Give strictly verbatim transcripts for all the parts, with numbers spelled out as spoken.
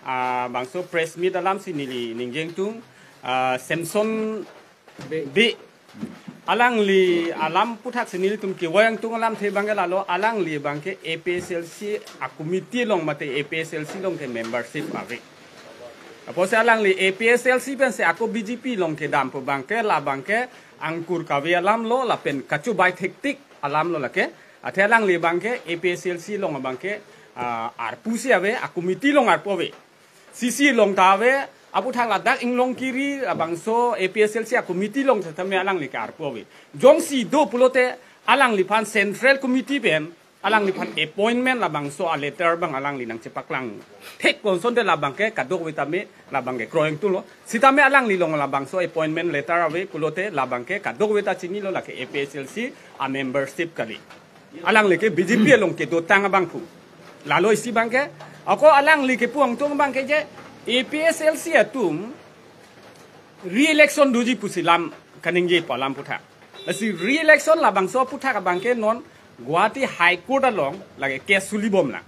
ah, bangso press meet alam si neli ningje ingtung, ah, Samson Bey. Alangli alam aputhak si nelitum kevoi ingtung alamthe abangke lalo, alangli abangke A P H L C a-committee along mate A P H L C along ke membership ave. Apotsi alangli A P H L C pensi ako B J P along kedam pu abangke, la abangke angkur kave alamlo lapen kachobai thektik alamlo lake. Athe alangli abangke A P H L C along abangke, ah, arpu si ave, a-committee along arpu ave. C C along ta ave, aputhak ladak Inglongkiri labangso A P H L C a-committee along setame alangli ke arpu ave. Jongsi do pulote alangliphan Central Committee pen alangliphan appointment labangso a-letter abang alangli nangchepaklang thek konsonte labangke kadokave tame labangke kroi ingtunglo. Sitame alangli along labangso appointment letter ave pulote labangke kadokave ta chinilo, lake A P H L C a-membership kali. Alangli ke B J P along kedotang abangphu. Lalo isi abangke, ako alangli kepu ingtung abangke je, A P H L C atum re-election doji pusi lam kaningje pu alam aputhak. Lasi re-election labangso aputhak abangke non Guwahati High Court along lake case sulibomlang.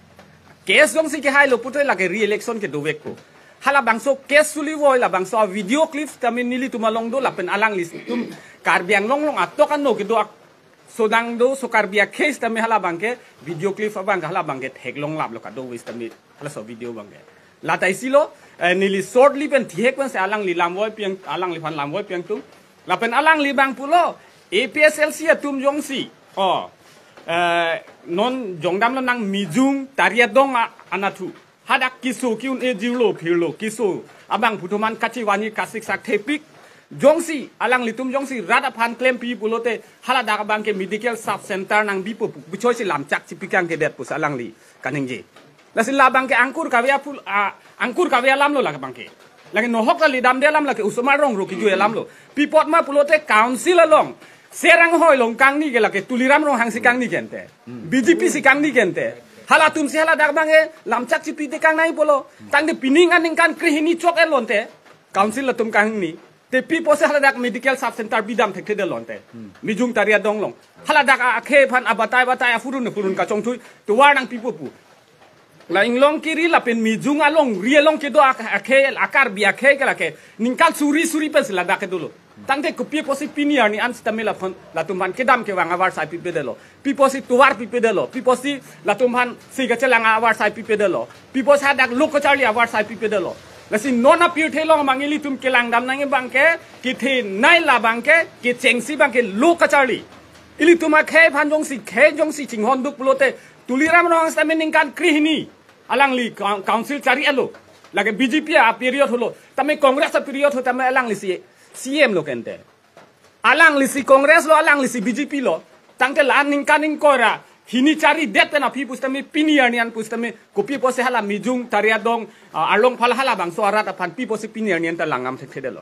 Case jongsi kehailo pulote lake re-election kedovekpo. Halabangso case sulivoi labangso a-video clip tame nelitum along do lapen alanglitum Karbi Anglong along atok ano kedo ak- sodang do, so Karbi akhei setame hala abangke video clip abangke hala abangke theklonglaplo kadokave setame halaso video abangke. Lata isilo, eh, neli shortly pen thihek pensi alangli lamvoi pi ang, alangliphan lamvoi pi ingtung. Lapen alangli abang pulo, A P H L C atum jongsi, oh, eh, non jongdamlo nang Mijung Tari Adong a-, anatthu. Hadak keso ke-un-e jirlo phirlo, keso abangphu atum aphan kachevanji kasiksak thepik. Jongsi alanglitum jongsi rat aphan klempi pulote haladak abangke medical sub center nangbipo pu, bichoi si lamchak chipi kangkedet pusi alangli kaningje. Lasi labangke angkur kave aphu-, ah, angkur kave alamlo lake abangke. Lake nohok kali damde alam, lake osomar rong ro kejui alamlo. Pi apot ma pulote council along Serang hoi along kangni ke lake Tuliram Ronghang si kangni kente. B J P si kangni kente. Halatum si haladak abangke lamchak chipi te kangnai pulo. Tangte pining aningkan krehini chok-et lonte council atum kangni. Te pi apotsi haladak medical sub center bidam thekthedetlo ante. Mijung Tari Adong along. Haladak a-, akhei aphan abatai batai aphurun aphurun kachongthui tovar nangpipo pu. La Inglongkiri lapen Mijung alongri along kedo ak-, akhei, a-Karbi akhei ke lake ningkan suri suri pensi ladak kedolo. Tangte kopi apotsi pini arni an setame laphon latum aphan kedam kevang avarsai pipedetlo. Pi apotsi tovar pipedetlo. Pi apotsi latum aphan si kachelang avarsai pipedetlo. Pi apotsi hadak lo kacharli avarsai pipedetlo. Lasi non apirthe along abang ilitum kelangdam nangji abangke, kethenei labangke, kechengsi abangke lo kacharli. Ilitum akhei aphan jongsi, khei jongsi chinghon duk pulote, Tuliram Ronghang setame ningkan krehini alangli coun-, council chari-etlo. Lake B J P a-period holo. Tame Congress a-period ho tame alangli si C M lo kente. Alangli si Congress lo, alangli si B J P lo. Tangte la-an ningkan ingkoi ra hini charidet pen aphi pusitame pini arni an pusitame kopi apotsi hala Mijung Tari Adong, ah, arlong phala halabangso arat aphan pi apotsi pini arni an ta langdam thekthedetlo.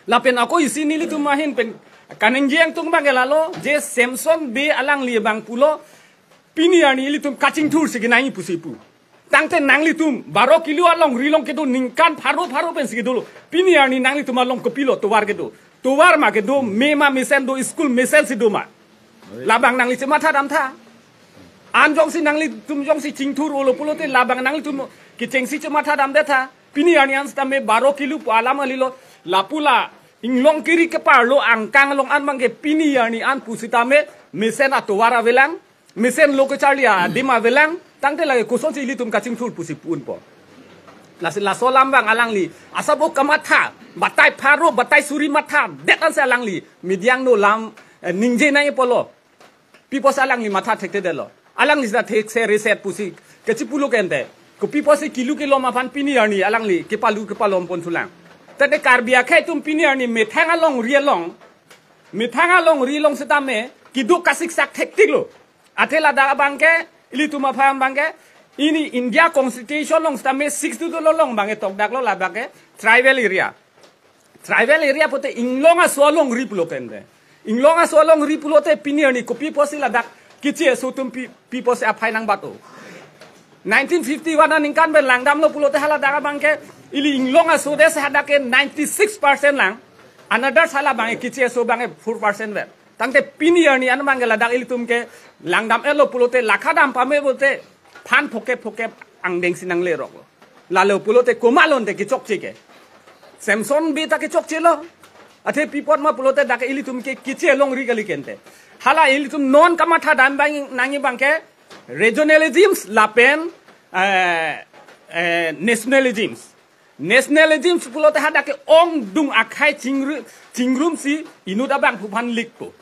Lapen ako isi nelitum ahin pen kaningje ingtung abangke lalo, je Samson Bey alangli abang pulo, pini arni ilitum kachingthur si kenangji pusi pu. Tangte nanglitum baro kilo alongri along kedo ningkan pharo pharo pensi kedolo. Pini arni nanglitum along kopilo tovar kedo? Tovar ma kedo, me ma mesen do, school mesen si do ma? Labang nangli chematha damtha. An jongsi nanglitum jongsi chingthur-olo pulote labang nanglitum kechengsi chematha damdetha. Pini arni an setame baro kilo pu alam kalilo. Lapu la Inglongkiri keparlo angkang along an abangke pini arni an pusitame mesen atovar avelang, mesen lo kacharli adim avelang, tangte lake kosonsi ilitum kachingthur pusi pu-unpo. Lasi laso alam abang alangli asabo kamatha, batai pharo, batai suri mathadet ansi alangli media angno lam, eh, ningje nangji pulo. Pi apotsi alangli matha thekthedetlo? Alangli sita thekse reset pusi kachipulo kente. Kopi apotsi kilo kelom aphan pini arni alangli kepalu kepalom pon thulang? Tangte Karbi akhei atum pini arni methang alongri along, methang alongri along setame keduk kasiksak thektiklo. Athe ladak abangke, ilitum aphan abangke, ini India Constitution along setame Sixth Schedule along abangke tokdaklo labangke tribal area. Tribal area pote inglong aso alongri pulo kente. Inglong aso alongri pulote pini arni kopi apotsi ladak Keche aso atum pi, pi apotsi aphai nangbat-o? Nineteen fifty-one aningkan pen langdamlo pulote haladak abangke ili inglong aso det si hadak ke ninety-six percent lang. Another hala abangke Keche aso abangke four percent vet. Tangte pini arni an abangke ladak ilitum ke langdam-etlo pulote, lakha dam pame pulote phan phokep phokep angdeng si nangleroklo. Lalo pulote komat lon te kechokche ke. Samson Bey ta kechokchelo. Athe pi apot ma pulote dak ilitum ke keche longri kali kente. Hala ilitum non kamatha dam abang nangji abang ke regionalisms lapen eh, eh, nationalisms. Nationalisms pulote hadak ke ongdung akhai chingru, chingrumsi inut abangphu aphan likpo.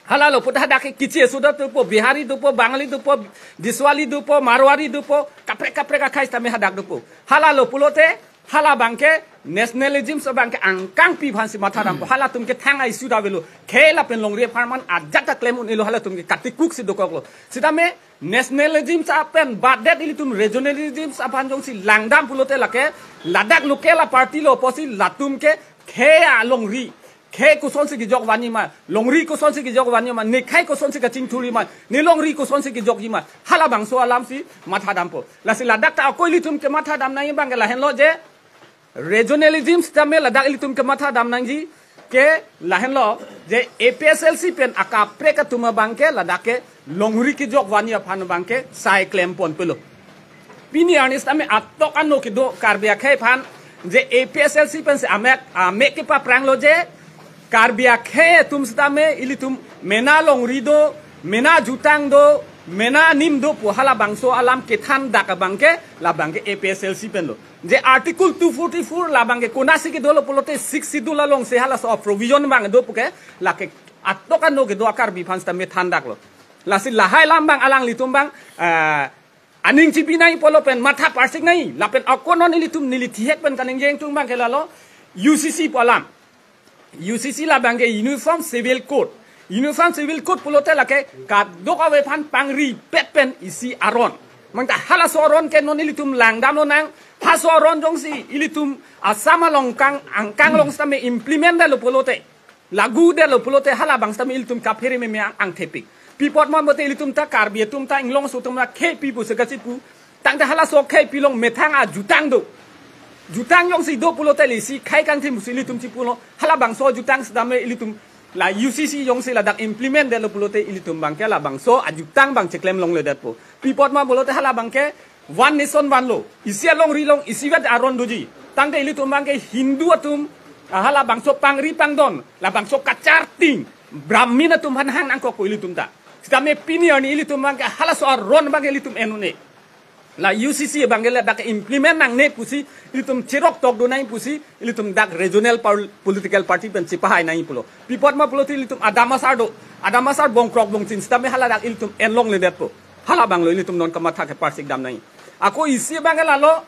Halalo puta hadak ke keche suda dopo, Bihari dopo, Bangali dopo, Diswali dopo, Marwari dopo, kaprek kaprek akhai sitame hadak dopo. Halalo pulote hala abang ke nationalisms abang ke angkangpi aphansi matha dampo. Halatum ke thang ai suda avelo. Khei lapen longri apharman ajat ta klem un-elo, halatum ke katikuksi dokoklo. Sitame nationalisms apen badet ilitum regionalisms aphan jongsi langdam pulote lake ladak local a-party lo apotsi latum ke khei alongri, khei kosonsi kejok vanji ma, longri kosonsi kejok vanji ma, ne khei kosonsi kachingthurji ma, ne longri kosonsi kejokji ma, halabangso alamsi matha dampo. Lasi ladak ta ako ilitum kematha dam nangji abang ke lahenlo je regionalism sitame ladak ilitum kematha dam nangji ke lahenlo je A P H L C pen akaprek atum abang ke ladak ke longri kejok vanji aphan abang ke sai klem ponpelo. Pini arni sitame atok ano kedo Karbi akhei aphan je A P H L C pensi amek amek kepapranglo je Karbi akhei atum sitame ilitum mena longri do, mena jutang do, mena nim do pu halabangso alam kethan dak abang ke labang ke A P H L C penlo. Je Article two forty-four labang ke konatsi kedolo pulote Sixth Schedule alongsi halaso provision abang do pu ke lake atok ano kedo a-Karbi aphan sitame than daklo. Lasi lahai alam abang alanglitum abang ah, aning chipi nangji pulo pen matha parsik nangji lapen ako non ilitum neli thihek pen kaningje ingtung abang ke lalo U C C pu alam. U C C labang ke Uniform Civil Code. Uniform Civil Code pulote lake kadokave aphan pangripet pen isi aron. Mangta halaso aron ke non ilitum langdam lonang, halaso aron jongsi ilitum Assam along kang angkang along sitame implement detlo pulote, lagu detlo pulote halabang sitame ilitum kaphere meme ang, angthepik. Pi apot ma pulote ilitum ta Karbi atum ta inglong aso atum ta khei pi pusi kachipu. Tangte halaso khei pi along methang ajutang do. Jutang jongsi do pulote lesi khei kangthim pusi ilitum chipulo. Halabangso jutang sitame ilitum la U C C jongsi ladak implement detlo pulote ilitum abang ke labangso ajutang abang cheklem longledetpo. Pi apot ma pulote halabang ke one nation one law. Isi alongri along isivet aron doji. Tangte ilitum abang ke Hindu atum ah, halabangso pangri pangdon, labangso kacharting Brahmin atum aphan hang nangkokpo ilitum ta. Sitame pini arni ilitum abang ke halaso aron abang ke ilitum en un-e. La U C C abang ke ladak implement nangne pusi ilitum cherok tok do nangji pusi ilitum dak regional par-, political party pen chepahai nangji pulo. Pi apot ma pulote ilitum adam asar do, adam asar bongkrok bongchin sitame haladak ilitum en longledetpo. Halabanglo ilitum non kamatha ke parsik dam nangji. Ako isi abang ke lalo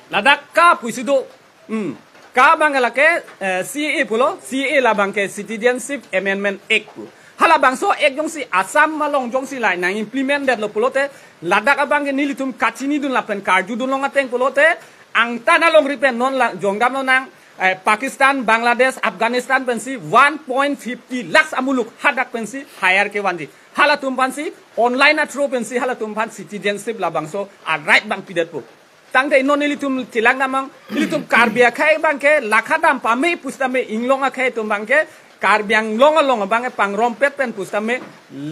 ladak ka pusi do. Hmm. Ka abang ke lake eh, C A A pulo, C A A labang ke Citizenship Amendment Act pu. Halabangso Act jongsi Assam along jongsi lai nang implement detlo pulote ladak abang ke nelitum kachinidun lapen karjudun long ateng pulote angtan alongri pen non la jongdam lonang eh, Pakistan, Bangladesh, Afghanistan pensi one point fifty lakhs amuluk hadak pensi hire kevanji. Halatum aphansi online a-through pensi halatum aphan citizenship labangso a-right abang pidetpo. Tangte non ilitum chelang damnang, ilitum Karbi akhei abang ke lakha dam pame pusitame inglong akhei atum abang ke Karbi Anglong along abang ke pangrompet pen pusitame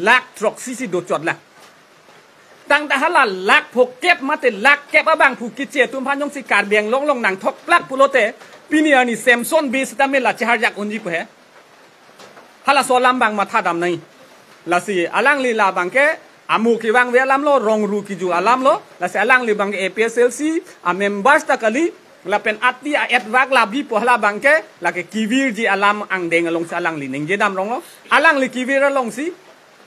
lakh throksi si dochotlang. Tangte hala lakh phokep mate lakh kep abangphu keche atum aphan jongsi Karbi Anglong along nangthok plak pulote pini arni Samson Bey sitame la cheharjak unji pu he. Halaso alam abang matha dam nangji. Lasi alangli labang ke amu kevangve alam lo, rongru kiju alam lo, lasi alangli abang ke A P H L C a-members ta kali, lapen ati a-etwak labi pu halabang ke, lake kevirji alam angdeng alongsi alangli ningje dam ronglo, alangli kevir alongsi,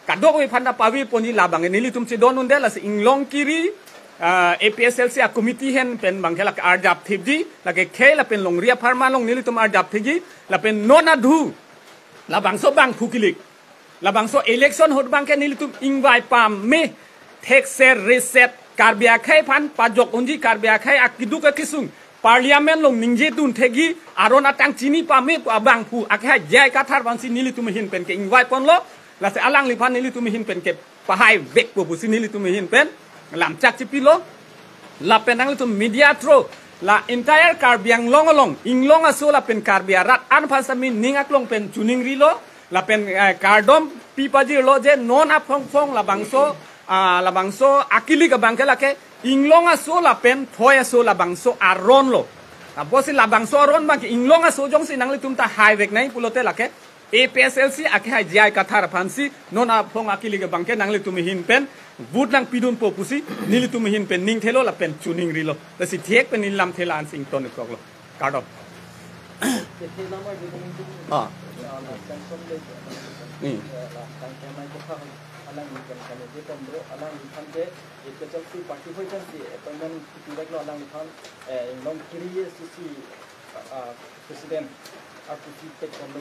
kadokave aphan ta pave ponji labang ke nelitum chedon unde, lasi inglong kiri, ah, A P H L C a-committee ahin pen abang ke lake arjap thipji, lake khei lapen longri apharman along nelitum arjap thipji, lapen non adhu, labangso abangphu kilik. Labangso election ahut abang ke nelitum ingvai pame thekser reset Karbi akhei aphan pajok unji Karbi akhei akeduk akesung Parliament along ningje dun thekji aron atang chini pame pu abangphu akhei J I Kathar aphansi nelitum ahin pen ke ingvai ponlo, lasi alangliphan nelitum ahin pen ke pahai vekpo pusi nelitum ahin pen lamchak chipilo. Lapen nanglitum media through la entire Karbi Anglong along inglong aso lapen Karbi arat an aphan sitame ning aklong pen chuningrilo lapen eh, kardom pipajirlo je non aphongphong labangso ah, labangso akilik abang ke lake Inglong aso lapen thoi aso labangso aron lo. Apotsi labangso aron abangke inglong aso jongsi nanglitum ta haivek nai pulote lake A P H L C akehai J I Kathar aphansi non aphong akili ke abangke nanglitum ahin pen vote nangpidunpo pusi nelitum ahin pen ningthelo lapen choningrilo. Lasi thek pen neli lamthe la-ansi ington-ik koklo. Kardom. Ah. Hmm. Alangli kan kami dia pemro, alangliphan ke A P H L C party hoi kan si appointment kipi lo alangliphan, eh, Inglong Kiri A C C, ah, president, R P C take pemro.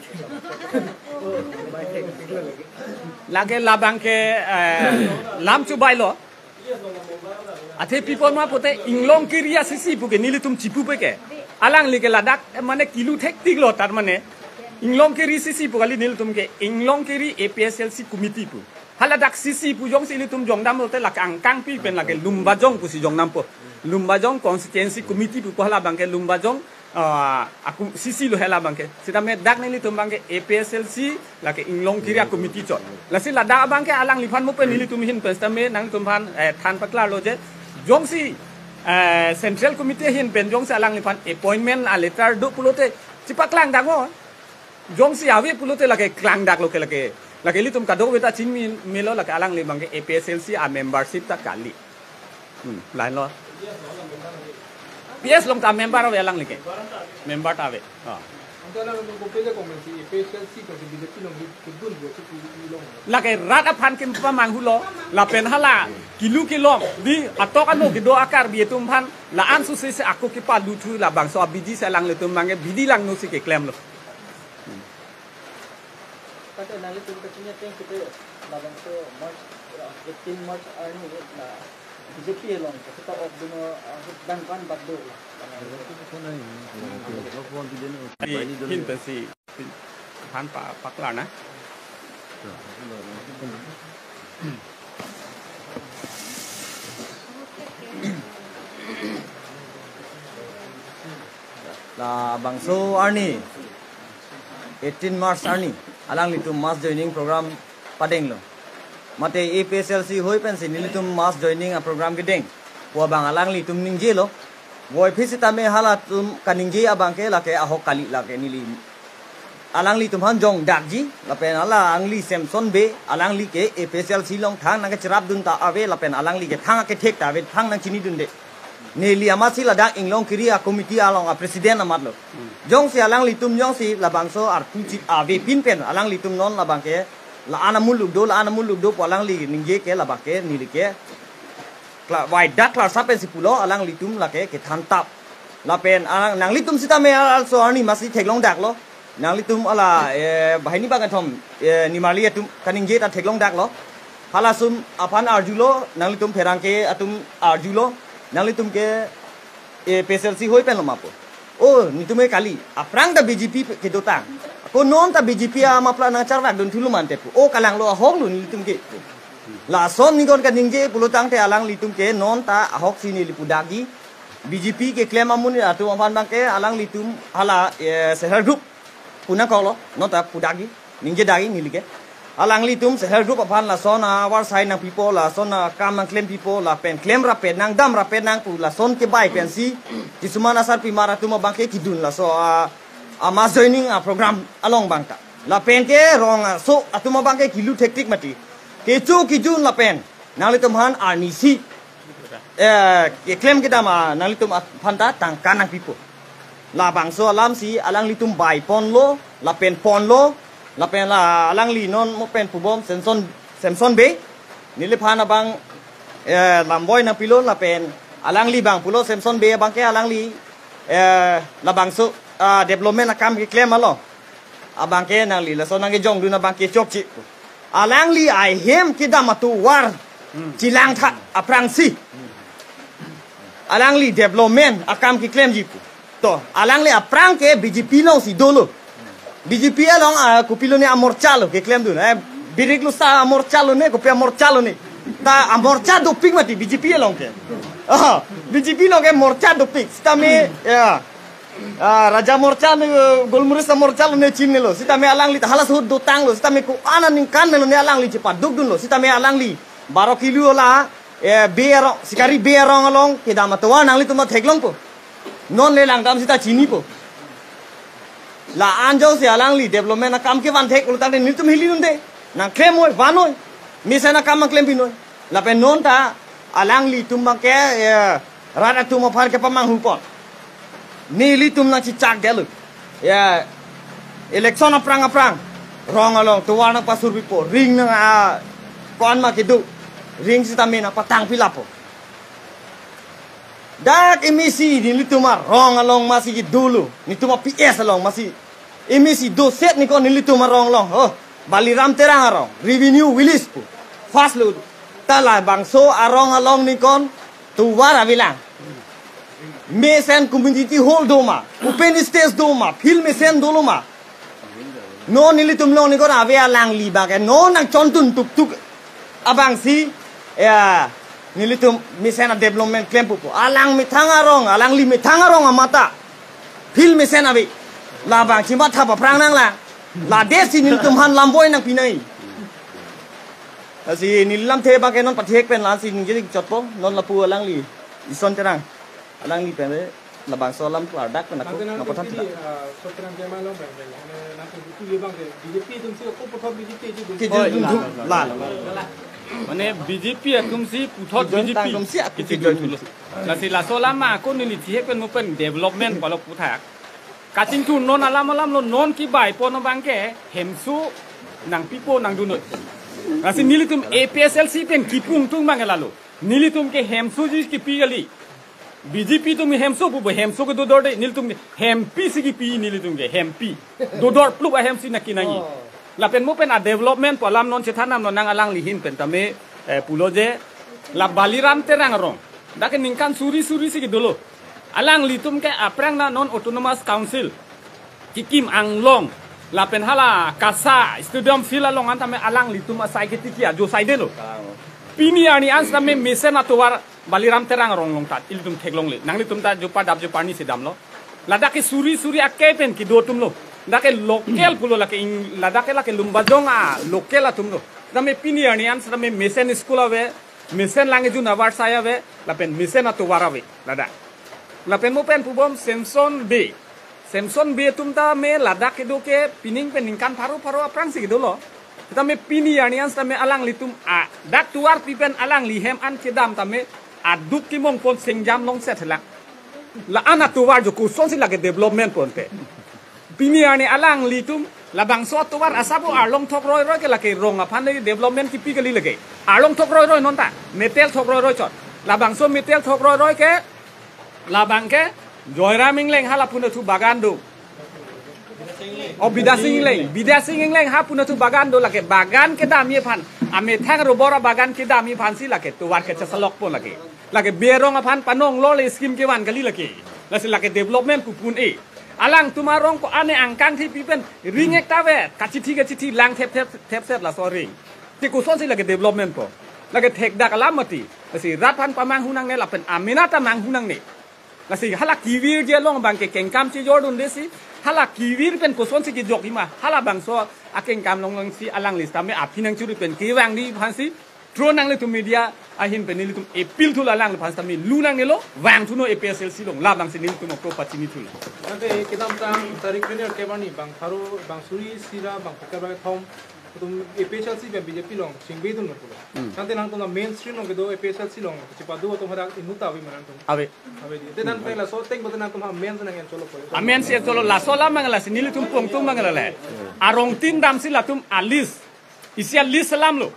Lake labangke, eh, lam chubai lo. Athe pipon ma pute Inglong Kiri A C C puke nelitum chipupe ke. Alangli ke ladak, eh, mane kilu thektik lo tar mane. Inglong Kiri C C pu kali nelitum ke Inglong Kiri A P H L C committee pu. Haladak C C pu jongsi ilitum jongdam lote lake angkangpi pen lake Lumbajong pusi jongnampo. Lumbajong constituency committee pu halabangke Lumbajong, ah, aku C C lo halabangke. Sitame dak nelitum abangke A P H L C lake Inglong Kiri committee chot. Lasi ladak abangke alangliphan mo pen nelitum ahin pen sitame nangtumphan, eh, than paklarlo je. Jongsi, eh, central committee ahin pen jongsi alangliphan appointment a letter do pulote chipaklang daknon. Jongsi ave pulote lake klangdaklo ke lake. Lake ilitum kadokave ta chingmi melo lake alangli abangke A P H L C a membership ta kali. Hmm, lahenlo. P S along ta member ave alangli ke. Member ta ave. Ah. Ante alangtum kopilo komensi A P H L C ke B J P along kedun bo si ilong. Lake rat aphan kim pamanghulo, lapen hala kilu kelong, di atok ano kedo a Karbi atum aphan, la-an suse se ako kepaluthu labangso abidi si alanglitum abangke bidi langno si keklemlo. Kata nanglitum kachini ateng kete labangso March, uh, eighteen March arni la B J P along kete ta ok duno, uh, dangkan bakdo la. Hin pensi, hin than pa, paklarnang. Labangso arni, eighteen March arni, alanglitum mass joining program padenglo. Mate A P H L C hoi pensi nelitum mass joining a program kedeng. Pu abang alanglitum ningjelo. Voiphit sitame halatum kaningje abangke lake ahok kali lake neli. Alanglitum aphan jongdakji, lapen alangli Samson Bey, alangli ke A P H L C along thang nangkecherapdun ta ave, lapen alangli ke thang akethek ta ave, thang nangchinidunde. Neli amatsi ladak Inglong Kiri a committee along a president amatlo. Jongsi alanglitum jongsi labangso arpu chit avepin pen, alanglitum non labangke, la-an amuluk do, la-an amuluk do, pu alangli ningje ke labangke, neli ke. Kla-, waidak klarsa pensi pulo alanglitum lake kethan tap. Lapen alang, nanglitum sitame also arni masi theklongdaklo. Nanglitum hala, eh, banghini bangkethom, eh, nimarli atum kaningje ta theklongdaklo. Halatum aphan arjulo, nanglitum pherangke atum arjulo. Nanglitum ke, eh, A P H L C hoi penlo ma pu. Oh, netum ke kali. Aphrang ta B J P kedotang. Ako non ta B J P a muffler nangcharvakdun thulo mante pu. Oh, kalanglo ahoklo netum ke. Lason nikon kaningje pulotangte alanglitum ke non ta ahoksi neli pudakji. B J P keklem amonit atum aphan abangke alanglitum hala, eh, self help group pu nangkoklo, non ta pudakji, ningjedakji neli ke. Alanglitum self help group aphan lason avarsai nangpipo, lason akam nangklempipo, lapen klem rapet nang, dam rapet nang pu lason kebai pensi, kisuman asarpimar atum abangke kedun laso a, a mass joining a program along abang ta. Lapen ke rong aso atum abangke kilu thektik mati. Kecho kejun lapen nanglitum aphan arnisi, eh, keklem kedam a nanglitum aphan ta tangka nangpipo. Labangso alamsi alanglitum baiponlo, lapen ponlo, lapen la alangli non mo pen pubom Samson, Samson Bey. Neliphan abang, eh, lamboi nangpilo lapen alangli abang pulo Samson Bey abangke alangli, eh, labangso, ah, development akam keklem along abangke nangli laso nangkejongdun abangke chokche. Alangli ahem kedam atovar, hmm, chelangtha aphrangsi alangli development akam keklemji pu. To, alangli aphrang ke B J P alongsi dolo. B J P along, ah, kopilone amorcha lo keklemdun. Eh, birik lusa amorcha lone, kopi amorcha lone. Ta amorcha dopik mati B J P along ke. Ah, B J P along ke morcha dopik. Sitame, ya. Ah, Raja Morcha ne, Golmuris Morcha lone chininelo. Sitame alangli ta halaso ahut dotanglo. Sitame ko-an aningkan nelone alangli chepadukdunlo. Sitame alangli baro kilo la, eh, Bey arong, Sikari Bey arong along kedam atovar nanglitum ta theklongpo. Non le langdam seta chinipo. La-an jongsi alangli development akam kevan thek ulutang de nelitum hili dunde. Nangklem noi, van noi. Mesen akam nangklem pi noi. Lapen non ta alanglitum abangke, eh, rat atum aphan kepamanghupon. Nelitum nangchechak detlo. Ya, election aphrang aphrang rong along tovar nangpasur pipo, ring nang, ah, ko-an ma kedo, ring sitame nangpatang pilapo. Dak M A C nelitum arong along masi kedolo, nelitum a-P S along masi M A C doset ni ko nelitum arong along. Oh, Baliram Terang arong, Revenue Village pu. First lo. Ta labangso arong along ni ko tovar avelang. Mesen community hall do ma, open stage do ma, field mesen dolo ma. Non nelitum along ni ko ave, alangli abangke non nangchontun tuktuk abangsi, ya, nelitum mesen a-development klempo pu. Alang methang arong, alangli methang arong amat ta field mesen ave. Labang chimatha aphrang nanglang. Ladesi nelitum aphan lamboi nangpi nai. Lasi neli lamthe abangke non pathek pen lasi ningje chotpo, non lapu alangli Ison Terang. Alangli pen le labangso alam ardak pen ako, Nanti, nanti, nangpathan pini, thela. Ah, Soteram Jema long bang bang. Ane nanti itu ye bang de, B J P atum si ako puthot B J P itu. Ke Oh, jun la, dun la, la, la, la. Mane B J P atum si puthot Kejun B J P. Tangtum si ako Kejun kejun dun. Lasi laso alam ma ako neli thihek pen mo pen development palo puthak. Kachingthur non alam alam lo, non kebaipo non abangke hemso nangpipo nangdun noi. Lasi nelitum A P H L C pen kipu ingtung abang lalo. Nelitum ke hemsoji kipi kali. B J P atum hemso pupo, hemso kedodor de, nelitum ke hempi si kipi, nelitum ke hempi. Dodor plup ahemsi nangkenangji. Oh. Lapen mo pen a-development pu alam non chethan nam non nang alangli ahin pen tame, eh, pulo je, la Baliram Terang arong. Dak ke ningkan suri suri si kedolo. Alanglitum ke aphrang na non Autonomous Council kikim anglong, lapen hala KASA stadium field along an tame alanglitum asai ketiki ajo saidelo. Pini arni an tame mesen atovar Baliram Terang arong along ta ilitum theklongle. Nanglitum ta jupa dap jupa ni si damlo. Ladak ke suri suri ake pen kedo atumlo. Dak ke local pulo, lake ing-, ladak ke lake Lumbajong a-local atumlo. Tame pini arni an tame mesen school ave, mesen lang-ejun avarsai ave, lapen mesen atovar ave ladak. Lapen mo pen pubom Samson Bey. Samson Bey atum tame ladak kedo ke pining pen ningkan pharo pharo aphrang si kedolo. Tame pini arni an tame alanglitum a, dak tovar pi pen alangli hem an kedam tame aduk kemongpon singjam longset helak. La-an atovar jo kosonsi lake development ponte. Pini arni alanglitum labangso atovar asabo arlong thok roi roi ke lake rong aphan le development kipi kali lake. Arlong thok roi roi non ta, metel thok roi roi chot. Labangso metel thok roi roi ke, labang ke Joyram Engleng hala pu nathu bagan do. O Bidya Sing Engleng, Bidya Sing Engleng ha pu nathu bagan do, lake bagan kedamji aphan, amethang robor abagan kedamji aphan si lake tovar kechesalokpo lake. Lake Bey arong aphan panong lo le scheme kevan kali lake. Lasi lake development pu pun-e. Alangtum arong ko ane angkang thi pi pen ring ekta ave, kachithi kachithi lang thep thep thep set laso ring. Te kosonsi lake development po. Lake thekdak alam mati. Lasi rat aphan pamanghu nangne lapen amena ta manghu nangne. Lasi hala kevir je along abangke kengkam chejor dunde si, hala kevir pen kosonsi kejokji ma, halabangso akengkam along along si alangli tame aphi nangchuri pen kevangji aphan si, through nanglitum media ahin pen nelitum appeal thulo, alangli aphan tame lu nangnelo, vangthu non A P H L C along, labangsi nelitum apro pachini thulo. Tangte kedamtang tarik kre-ni arke arni bang pharo, bang suri sira, bang phokep ra kethom atum A P H L C pen B J P along chingbe dunlo pulo. Hmm. Tangte nangtum la mainstream along kedo A P H L C along chepado atum hadak inut ta ave ma nangtum? Ave. Ave dei. Te nangtum laso ateng pulote nangtum ha main si nang-en cholo pulo. A main si cholo, laso alam abang lasi nelitum pongtung abang le. Arong tin damsi latum a-list. Isi a-list selamlo.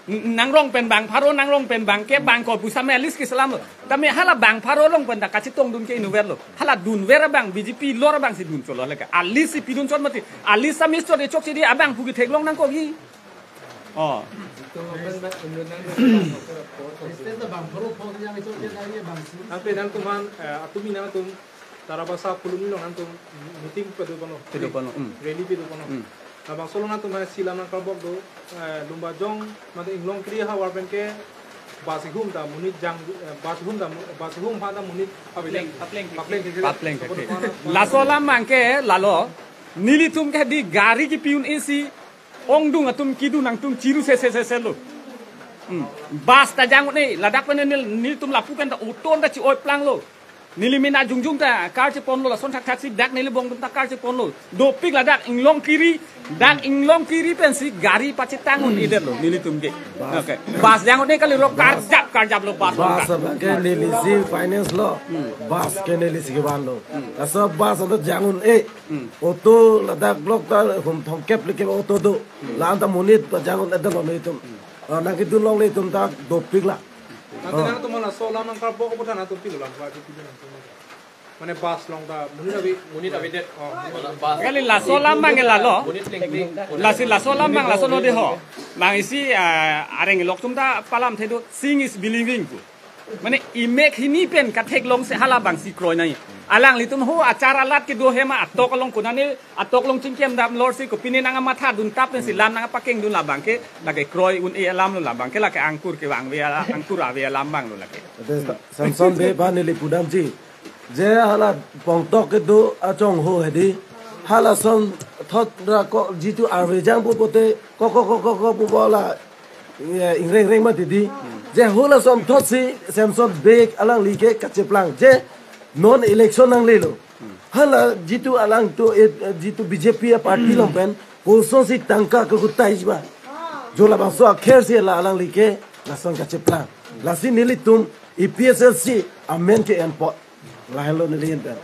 N-, nangrong pen bang pharo, nangrong pen bangkep, bang ko pu same a-list keselamlo. Tame hala bang pharo along pen ta kachetong dun ke inutvet lo. Hala dunver abang B J P lor abangsi dun cholo lake. A-list si pidun chot mati. A-list same chot e chokche dei, abang pu ketheklong nangkokji. Oh. Tangte nangtum aphan, eh, atumi nangtum Tarabasa Phuloni along nangtum meeting pado pano. Pado pano, hmm. Rally pado pano. Hmm. Labangso along nangtum aphan si lam nangkarbok do, eh, Lumbajong, mate Inglongkiri ahavar pen ke bus ihum ta monit jang, eh, bus ihum ta mo-, bus ihum aphan ta monit Papleng, papleng, papleng, papleng, papleng, papleng. Laso alam abangke lalo, nelitum ke dei gari kepi un-e si, ongdung atum kedun nangtum chiru se se se se lo. Bus ta jang un-e, ladak pen neli, nelitum lapu pen ta auto ta chi-oi planglo. Neli mena jongjong ta kar chepon lo, lason thakthak si dak neli bong atum ta kar chepon lo. Dopik ladak inglong kiri, dak inglong kiri pensi gari pachetang un-edetlo nelitum ke. Okay. Bus jang un-e kali ro, karjap karjap lo bus. Bus abang ke neli si finance lo. Bus ke neli si kevan lo. Laso bus anat jang un-e. Auto ladak block ta hum thomkep le ke auto do. La-an ta monit pajang un-edetlo nelitum. Ah, nangkedun longle atum ta dopik la. Nanti nangtum laso alam nangkarpo ko puthot nangtum pilo lam pa itu nangtum. Mane bus along ta monit ave, monit avedet. Oh, bus. Kali laso alam abang ke lalo. Monit lengpik. Lasi laso alam abang laso no de ho. Abang isi, ah, areng lok atum ta palamthe do, seeing is believing pu. Mane imek hini pen katheklong si halabang si kroi nai. Alanglitum ho achar alat kedo hema atok along kunani atok along chingkemdam lor si kopine nangmatha dun tap pensi lam nangpakengdun labang ke lake kroi un-e alam lo labang ke lake angkur kevang ave ala, angkur ave alam abang lo lake. Ate Sa-, Samson Bey aphan neli pudamji. Je hala pongtok kedo achong ho hedi. Halason thot ra ko jitu arve jang pu pote ko ko ko ko ko pu bola, eh, ingreng reng mati di. Je halason thot si Samson Bey alangli ke kacheplang. Je non election nanglelo. Hala jitu alang tu, eh, jitu B J P a party along pen kosonsi tangka ke kutai ba. Jo labangso akher si la alangli ke lason kacheplang. Lasi nelitum A P H L C amen ke enpot. Lahelo neli en pen.